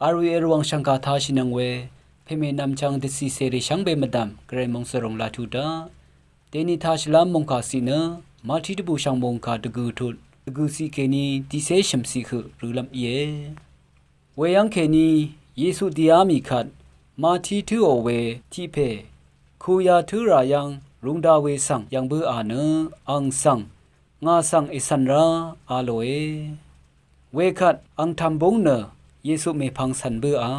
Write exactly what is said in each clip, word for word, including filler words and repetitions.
Arwi èrwàng shv̀ngkà tāshìnøng we pèmè nvmchvng dvcìcèrì shvngbe mvdv̀m gvray mòngsvròng laq tuq daq. Dèni tāshìlv́m mòngkà ciq nø Mati dvbùshv̀ng mòngkà dvgø̀ tut dvgø̀ ciq kèní dicé shø̀mciq høq rølv́m íe. Weyv́ng kèní Yesu dìá mì kvt Mati tǿò we tiq pè kuya tǿ rà yv́ng rūngda we svng yv̀ng bǿà nø, ang svng, ngà svng ècv̀n rá, a lòe. Wekvt ang tv̀m búng nø Yesu mèpvng cv̀n bǿà.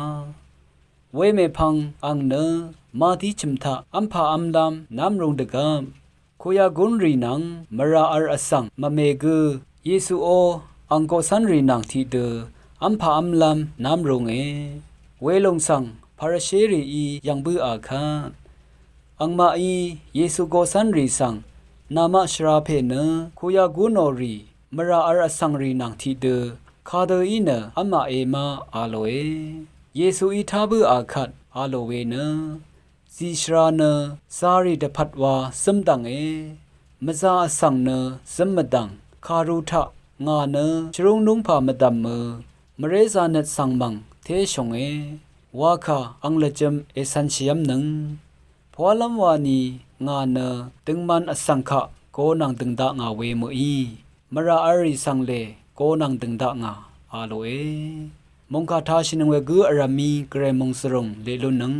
Wemèpvng ang nø Mati chø̀m taq v́mpà v́mlv́m nv́mrūng dvgvp kuya gúnrì nvng mvrà v̄l vsvng mvme gǿ Yesuó ang koqcv́nrì nvng tiqdø v́mpà v́mlv́m nv́mrūnge. Welùng svng Parisherìí yv̀ng bǿà kvt angmaqí Yesu koqcv́nrì svng namaq shvra pè nø kuya gúnò rì mvrà v̄l vsvngrì nvng tiqdø kadø í nø v́maqe ma, a lòe. Yesuí tá bǿà kvt a lò we nø zìshvra nø zarì dvpvt wa zǿmdv̀nge. Mvzā vsvng nø zǿm mvdv̀ng kàru taq ngà nø shvrúng núngpà mvdv̀mø mvrézā nøt svng mv̀ng té shònge. Wakà ang lvjø̄m ècv̄nshìv́mnøng pwálv́m wani ngà nø døngman vsvng kaq go nvng dø̀ng dakngà we mø̀í mvrà v̄lrì svng lè go nvng dø̀ng dakngà, a lòe. Mòngkà tāshìnøng we gǿ vrv̀mí gvray mòngsvrùng leq lúnnøng